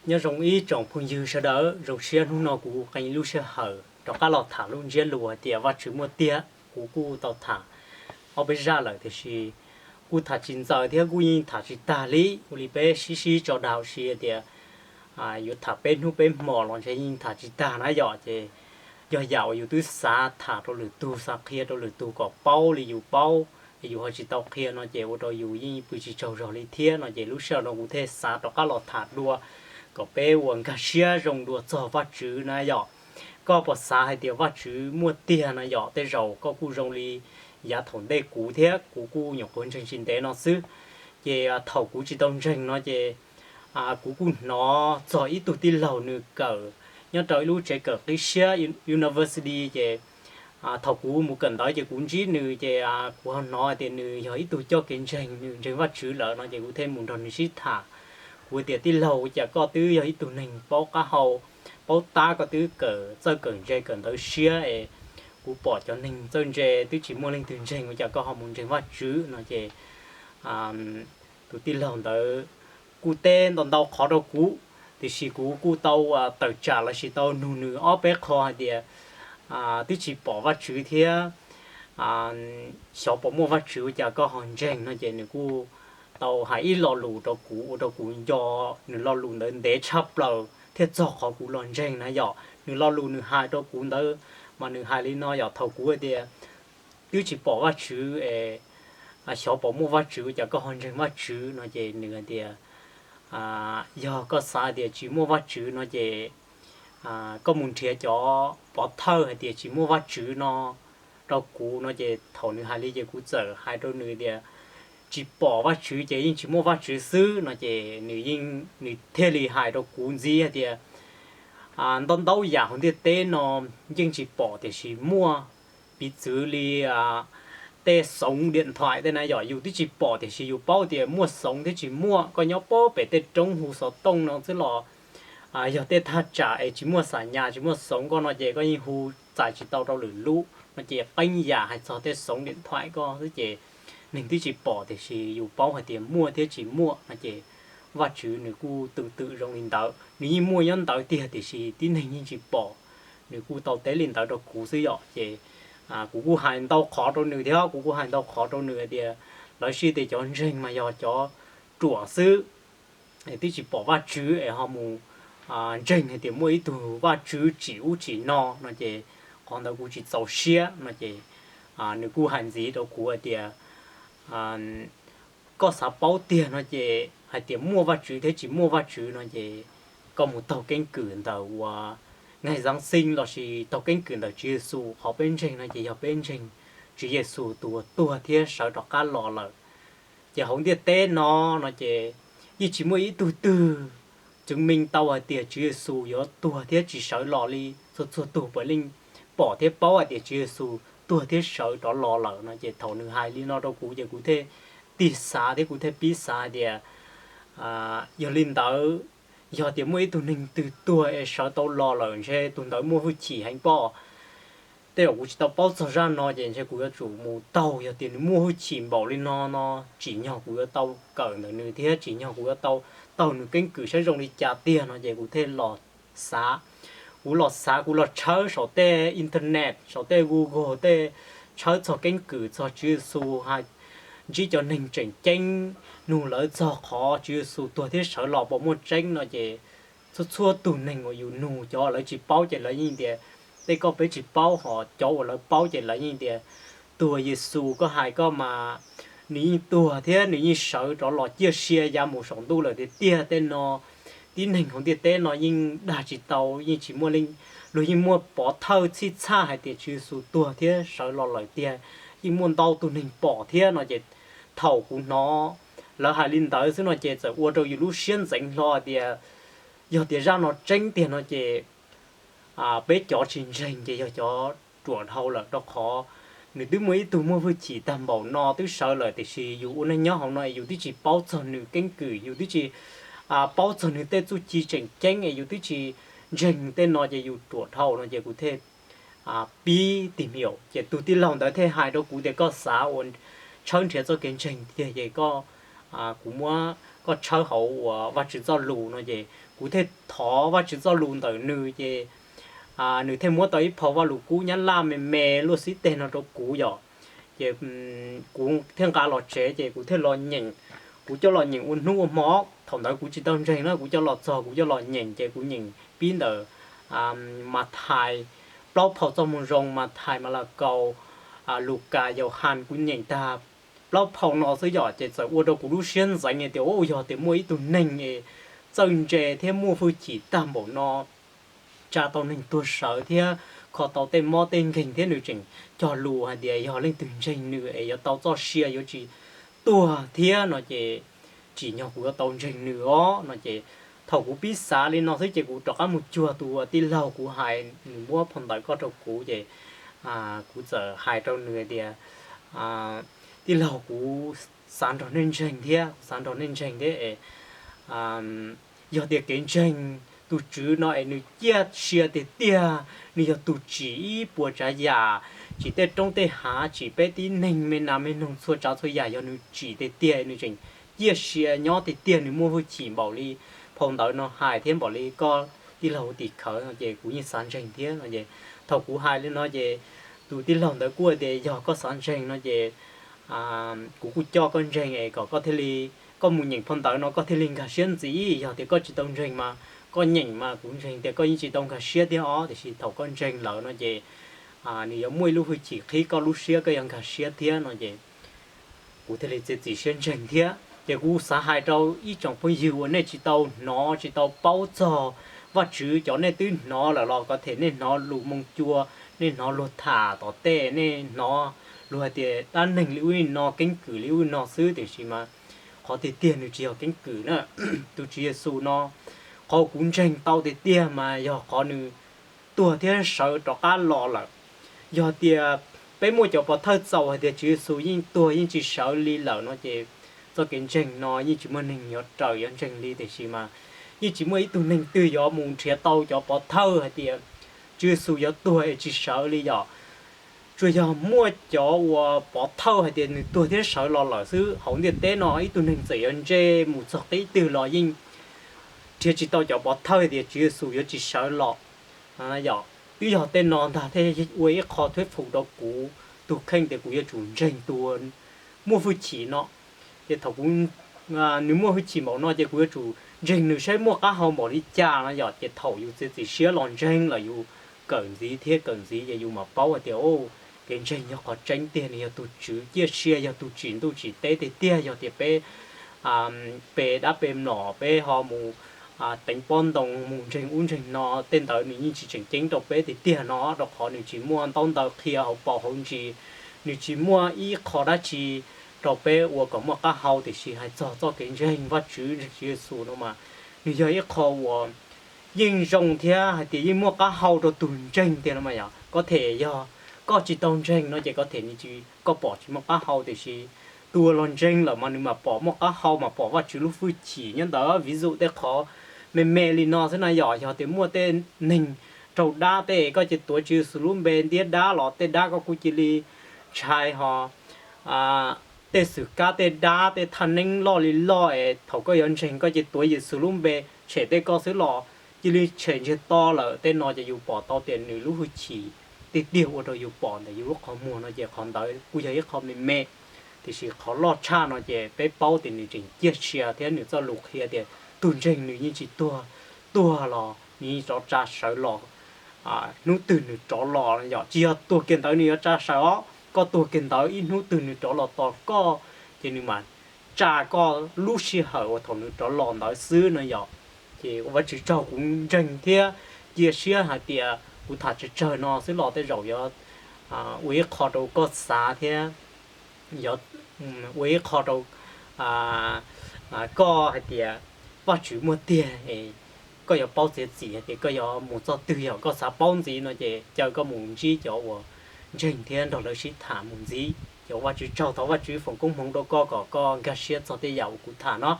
Nyob zoo ib tsoom phooj ywg sawv daws, zoo siab hnub no kuv qee lub sij hawm rov qab los tham lub ntsiab lus hais tias Vajtswv muaj tiag. Kuv kuj tau tham ob peb zaj lawm tiam sis kuj tham tsis ntxaws thiab kuj yeej tham tsis tag li. Ua li peb sib sib tso dag ua si tias yuav tham peb hnub peb hmo los ntshe yeej tham tsis tag na yom. Ces yog yam uas yus twb xav tham rau lwm tus, xav qhia rau lwm tus kom paub li yus paub, yus ho tsis tau qhia no ces ua rau yus yeej pw tsis tsaug zog li thiab no ces lub sij hawm no kuv thiaj xav rov qab los tham dua kom peb ua nkag siab zoo dua txog Vajtswv na yom. Koj puas xav hais tias Vajtswv muaj tiag na yom? Tej zaum koj kuj zoo li yav thaum ntej kuv thiab, kuv kuj nyuam qhuav ntseeg tsis ntev no xwb. Ces thaum kuv tsis tau ntseeg no ces kuv kuj hnov txog ib tug tij laug nws kawm nyob rau ib lub tsev kawm qib siab university ces thaum kuv mus kawm ntawv ces kuv ntsib nws ces kuv ho hnov tias nws yog ib tug coj kev ntseeg, nws ntseeg Vajtswv lawm no ces kuv thiaj mus nrog nws sib tham. Kuv tias, tij laug, ua cas koj twb yog ib tug neeg paub qab hau, paub tab, koj twb kawm txawj kawm ntse kawm ntawv siab es kuv pom cov neeg txawj ntse twb tsis muaj leej twg ntseeg, ua cas koj ho mus ntseeg Vajtswv no ces tus tij laug ntawd kuj teb ntau ntau qhov rau kuv, tiam sis kuv kuj tau tawm tsam lossis tau nug nws ob peb qho hais tias twb tsis pom Vajtswv thiab xyov puas muaj Vajtswv ua cas koj ho ntseeg no ces nws kuj tau hais ib lo lus rau kuv ua rau kuv nco nws lo lus ntawd ntev tshaj plaws thiaj txog qhov kuv los ntseeg na yom. Nws lo lus nws hais rau kuv ntawd mas nws hais li no yom, thaum kuv hais tias twb tsis pom Vajtswv es xyov puas muaj Vajtswv ua cas koj ho ntseeg Vajtswv no ces nws hais tias yog koj xav tias tsis muaj Vajtswv no ces koj mus nrhiav cov pov thawj hais tias tsis muaj Vajtswv no rau kuv no ces thaum nws hais li ces kuv txawm hais rau nws tias tsis pom Vajtswv ces yeej tsis muaj Vajtswv xwb no ces nws yeej, nws thiaj li hais rau kuv ntxiv hais tias ntau ntau yam hauv ntiaj teb no yeej tsis pom tiam sis muaj, piv txwv li tej xoov diam nthuaim tej na yom, yus twb tsis pom tiam sis yus paub tias muaj xoov thiab tsis muaj. Koj nyob pob pem tej roob hu xov tooj no xwb los yog tej thaj tsam es tsis muaj xam nyas tsis muaj xoov koj no ces koj yeej hu txais tsis tau rau lwm lub no ces qee yam hais txog tej xoov diam nthuaim koj xwb ces neeg twb tsis pom tiam sis yus paub hais tias muaj thiab tsis muaj no ces Vajtswv nws kuj twm twm zoo li ntawd, nws yeej muaj nyob ntawd tiag tiam sis tib neeg yeej tsis pom. Nws kuj tau teb li ntawd rau kuv xwb yom ces kuv kuj hais ntau qhov rau nws thiab kuv kuj hais ntau qhov rau nws hais tias lawv sib tias cov ntseeg mas yog cov ruam xwb, twb tsis pom Vajtswv es ho mus ntseeg hais tias muaj ib tug Vajtswv tsim ub tsim no no ces qhov ntawd kuv tsis txaus siab no ces nws kuj hais ntxiv rau kuv hais tias koj xav paub tiag no ces hais tias muaj Vajtswv thiab tsis muaj Vajtswv no ces koj mus taug keeb kwm ntawm uas ngày Giáng sinh lossis taug keeb kwm ntawm Tswv Yexus. Qhov peb ntseeg no ces yog peb ntseeg Tswv Yexus tus uas tuag thiab sawv rov qab los lawm. Ces hauv ntiaj teb no no ces yeej tsis muaj ib tug twg chứng minh tau hais tias Tswv Yexus yuav tuag thiab tsis sawv los li. Txhua txhua tug puav leej pom thiab paub hais tias Tswv Yexus tuag thiab sawv rov los lawm no ces thaum nws hais li no rau kuv ces kuv thiaj tig xav thiab kuv thiaj pib xav hais tias yog li ntawd, yog tias muaj ib tug neeg twg tuag es sawv tau los lawm ntshe tus ntawd muaj hwj chim heev pob. Tej zaum kuv tsis tau paub txog zaj no ces ntshe kuv yuav tsum mus taug, yog tias nws muaj hwj chim npaum li no no tsim nyog kuv yuav tau kawm ntawm nws thiab tsim nyog kuv yuav tau taug nws keeb kwm saib zoo li cas tiag no ces kuv thiaj los xav. Kuv los xav, kuv los tshawb saum tej internet, saum tej Google, tej tshawb txog keeb kwm txog Tswv Yexus, ntsib cov neeg tseem ceeb nug lawv txog qhov Tswv Yexus tuag thiab sawv los puas muaj tseeb no ces txhua txhua tug neeg uas yus nug, cov lawv tsis paub ces lawv yeej tias tej koj peb tsis paub, ho cov uas lawv paub ces lawv yeej tias tuag, Yexus koj hais koj mas nws yeej tuag thiab nws yeej sawv rov los ciaj sia ya mus saum ntuj lawm tiag tiag. Tej no tib neeg hauv ntiaj teb no yeej dag tsis tau, yeej tsis muaj, luag yeej muaj pov thawj txhij txhaj hais tias Tswv Yexus tuag thiab sawv los lawm tiag, yeej muaj ntau tus neeg pom thiab no ces thaum kuv hnov lawv hais li ntawd xwb no ces txawm ua rau yus lub siab ntxeev hlo tias yog tias zaj no tseeb tiag no ces peb cov tsis ntseeg ces yog cov ruam dhau lawm, rau qhov nws twb muaj ib tug muaj hwj chim tag npaum no twb sawv lawm tiam sis yus ua neej nyob hauv no es yus twb tsis paub txog nws keeb kwm, yus twb tsis paub txog nws tej txuj ci tseem ceeb es yus twb tsis ntseeg tej no ces yus ruam dhau no ces kuv thiaj pib tig miaum ces tus tij laug ntawd thiaj hais rau kuv tias koj xav ua tshawb nrhiav txoj kev ntseeg tiag ces koj, kuv muab koj tshawb hauv uas Vajtswv txoj lus no ces kuv thiaj thov Vajtswv txoj lus ntawm nws ces nws thiaj muab tau ib phau Vajluskub Nyab Laj me me luaj xib teg no rau kuv yom. Ces kuv thiaj nqa los tsev ces kuv thiaj los nyeem, kuv coj los nyeem ua hnub ua hmo. Thaum ntawd kuv tsis tau ntseeg na, kuv coj los txog kuv coj los nyeem ces kuv nyeem pib ntawm Mathais, plaub phau txoj moo zoo, Mathais, Malakaus, Lukas, Yauhas, kuv nyeem tag plaub phau no xwb yom, ces txawm ua rau kuv lub siab ntxeev tias, u, yog tias muaj ib tug neeg es txawj ntse thiab muaj hwj chim tag npaum no, tsa tau neeg tuag sawv thiab kho tau tej mob tej nkeeg thiab nws tseem cog lus hais tias yog leej twg ntseeg nws es yuav tau txoj sia yuav tsis tuag thiab no ces tsim nyog kuv yuav tau ntseeg nws os no ces thaum kuv pib xav li no xwb ces kuv rov qab mus cuag tus tij laug kuv hais nws muab phau ntawv ko rau kuv ces kuv txawm hais rau nws tias, tij laug, kuv xav nrog nej ntseeg thiab, kuv xav nrog nej ntseeg thiab es yog tias kev ntseeg tus Tswv no es nws ciaj sia tiag tiag, nws yog tus tsim ib puas tsav yam, tsim tej roob tej hav, tsim peb tib neeg me nas me noog txhua tsav txhua yam, yog nws tsim tiag tiag, nws tseem ciaj sia nyob tiag tiag, nws muaj hwj chim npaum li phau ntawv no hais thiab npaum li koj tij laug tim khawv no ces kuv yeej xav ntseeg thiab no ces thaum kuv hais li no ces tus tij laug ntawd kuj tias yog koj xav ntseeg no ces kuv kuj coj koj ntseeg es kom koj thiaj li, koj mus nyeem phau ntawv no koj thiaj li nkag siab ntxiv. Yog tias koj tsis tau ntseeg mas koj nyeem mas kuv ntseeg tias koj yeej tsis tau nkag siab thiab os, tiam sis thaum koj ntseeg lawm no ces nws yuav muaj ib lub hwj chim qhib koj lub siab, koj yuav nkag siab thiab no ces kuv thiaj li txiav txim siab ntseeg thiab. Ces kuv xav hais rau ib tsoom phooj ywg uas nej tsis tau hnov tsis tau paub txog Vajtswv, cov nej twb hnov lawm los ko them nej hnov lus moo cua, nej hnov luag tham tom tej, nej hnov luag hais tias dab neeg li ub li no, keeb kwm li ub li no xwb, tiam sis mas qhov tiag tiag nws tsis yog keeb kwm na. Tus Tswv Yexus no, qhov kuv ntseeg tau tiag tiag mas yog qhov nws tuag thiab sawv rov qab los lawm. Yog tias peb muaj cov pov thawj txaus hais tias Tswv Yexus yeej tuag yeej tsis sawv li lawm no ces txoj kev ntseeg no yeej tsis muaj neeg yuav raws yuav ntseeg li, tiam sis mas yeej tsis muaj ib tug neeg twg yuav mus nrhiav tau cov pov thawj hais tias Tswv Yexus yuav tuag es tsis sawv li yom. Tsuas yog muaj cov uas pov thawj hais tias nws tuag thiab sawv los lawm xwb. Hauv ntiaj teb no ib tug neeg txawm yuav ntse mus txog qib twg los yeej nrhiav tsis tau cov pov thawj tias Tswv Yexus yuav tsis sawv los. Yog, twb yog tej no ntag thiaj ua ib qho thueb fum rau kuv tus kheej tias kuv yuav tsum ntseeg tus muaj hwj chim no. Ces thaum kuv, nws muaj hwj chim npaum no ces kuv yuav tsum ntseeg nws saib muaj qab hau npaum li cas no yom. Ces thaum yus txiav txim siab los ntseeg lawm yus kawm ntxiv thiab kawm ntxiv ces yus mam paub hais tias, o, kev ntseeg yog qhov tseeb tiag, nws yog tus Tswv ciaj sia, yog tus tsim ntuj tsim teb tiag tiag. Yog tias peb pe dab pe mlom, peb ho mus teev pob ntoo, mus ntseeg ub ntseeg no, tej ntawd nws yeej tsis tseem ceeb rau peb tiag tiag no, rau qhov nws tsis muaj ntaub ntawv qhia hauv paus hauv ntsis, nws tsis muaj ib qho dab tsi rau peb ua kom muaj qab hau. Tiam sis hais txog txoj kev ntseeg Vajtswv, ntseeg Tswv Yexus no mas nws yog ib qho uas yeej zoo thiab hais tias yeej muaj qab hau rau tus ntseeg tiag no mas yom. Ko them yog koj tsis tau ntseeg no ces ko them nws tsis, koj pom tsis muaj qab hau, tiam sis tus uas los ntseeg lawm mas nws mam pom muaj qab hau, mam pom Vajtswv lub hwj chim nyob ntawd. Vis xwm tej qhov me me li no xwb na yom. Yog tias muaj tej neeg raug dab tej, koj cia tuav Tswv Yexus lub npe ntiab dab los tej dab koj kuj cia li ntshai ho. Tej xwm kab tej dab tej thaj neeb loj li loj es thaum koj yuav ntseeg koj cia tuav Yexus lub npe tshem tej koj xwb los cia li tshem ntsiag to lawm. Tej no ces yus pom tau tias nws lub hwj chim tiag tiag ua rau yus pom ntawm yus lub qhov muag no ces qhov ntawd kuj yog ib qho me me. Tiam sis qhov loj tshaj no ces peb paub tias nws tseem ciaj sia thiab nws txoj lus qhia tias tus ntseeg nws yeej tsis tuag, tuag los nws yeej rov tsa sawv los hnub twg nws rov los no yom. Tsis yog tuag kiag ntawd nws yuav tsa sawv os, koj tuag kiag ntawd ib hnub twg nws rov los tos koj ces nws mam tsa koj lub sij hawm uas thaum nws rov los ntawd xwb no yom. Ces ua Vajtswv tsaug, kuv ntseeg thiab cia siab hais tias kuv tham tsawg tsawg no xwb los tej zaum yuav ua ib qho rau koj xav thiab ua ib qho rau koj hais tias Vajtswv muaj tiag. Koj yuav paub txiav txim hais tias koj yuav mus txoj twg, yog koj xav paub ntxiv no ces caw koj mus ntsib cov uas ntseeg thiab nrog lawv sib tham mus ntxiv. Ces ua Vajtswv tsaug, thov Vajtswv foom koob hmoov rau koj kom koj nkag siab txog tej yam uas kuv tham no.